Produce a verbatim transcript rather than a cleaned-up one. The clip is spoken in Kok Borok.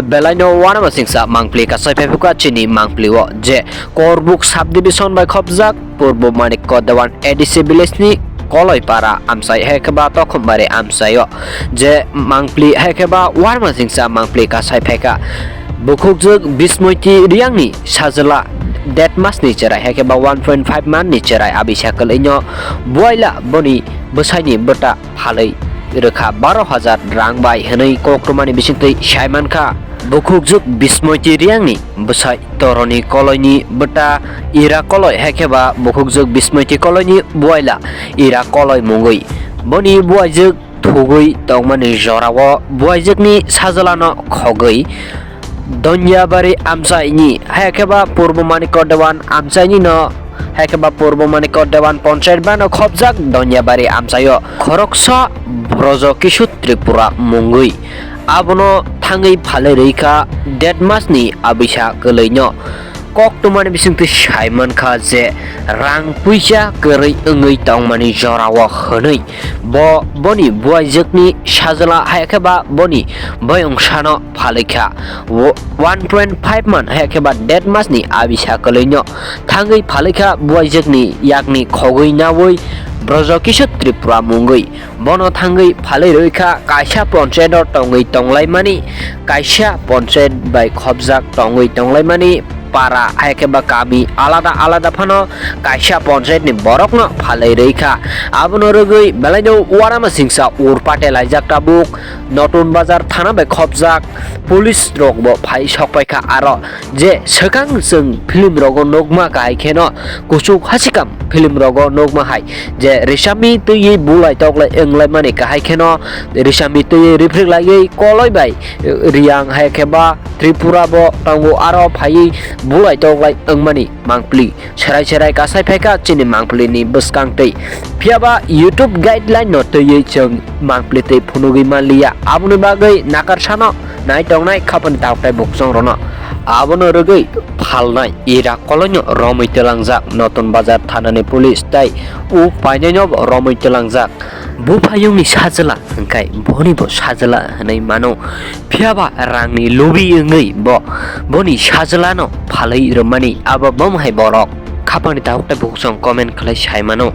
Belaino uanamasingcha mangpli kasai phaiphuka chini mangpli o je Korbuk subdivision bai khopjak Purbo Manikko Dewan A D C village ni Koloi para amchai hai khe ba Tokhumbairi amchai o je mangpli hai khe ba uanamasingcha mangpli kasai phaikha. Bukhukjwk Bismoiti Riyangni sajwla date masni chwrai hai khe ba one point five man ni chwrai abisa kwlwino buaila boni bwsaini bwta phalwi rwkha baro hajar rang bai hwnwi kokrumani bisingtwi sai mankha. Bukhukjwk Bismoiti Riyangni bwsai Toroni Koloini bwta Ira Koloi hai khe ba bukhukjwk Bismoiti Koloini buaila Ira Koloi mungwi boni buaijwk thugwi tongmani jorao buaijwkni sajwlano khogwi Donyabari amchaini hai khe ba Purbo Manikko Dewan amchaini no hai khe ba Purbo Manikko Dewan Panchayat bano khopjak Donyabari amchaio khoroksa Brojo Kishore Tripura mungwi abono thangwi phalwi rwikha date masni abisa kwlwino. Koktwmani bisingtwi sai mankha je rang puisa kwrwi wngwi tongmani jorao hwnwi bo boni buaijwkni sajwla hai khe ba boni boyongsano phalwi kha. Wo-, one point five man hai khe ba date masni abisa kwlwino thangwi phalwi kha buaijwkni yakni khogwi naui Brojo Kishore Tripura mungwi. Bono thangwi phalwi rwikha kaisa panchayat o tongwi tonglaimani, kaisa panchayat bai khopjak tongwi tonglaimani para hai khe ba kami alada alada phano kaisa panchayat ni borokno phalwi rwikha. Abono rwgwi belaino uanamasingcha ur pate laijak tabuk Notun Bazar thana bai khopjak police rok bo phai sokpaikha aro. Je swkang chwng film rogo nukma kahai kheno kuchuk hasikam film rogo nukma hai je risami twiwi bulai toklai wnglaimani kahai kheno risami twiwi riphrwk laiwi koloi bai Riyang hai khe ba Tripura bo tongo aro phaiwi bulai toklai wngmani mangpli. Serai serai kasai phaikha chini mangpli ni bwskang twi. Phiya ba YouTube guideline no twiwi chwng mangpli twi phunugwi manliya. Aboni bagwi nakarsano nai tongnai khapani takhuktai bukhusong rono. Abono rwgwi phalnai Ira Koloino romwi twlangjak Notun Bazar thanani police tai u painaino bo romwi twlangjak. Buphayungni sajwla hwnkhe bonibo sajwla hwnwi mano. Phiya ba rangni lubi wngwi bo boni sajwlano phalwi rwmani abo bom hai borok. Khapangni takhuktai bukhusong comment khlai sai mano.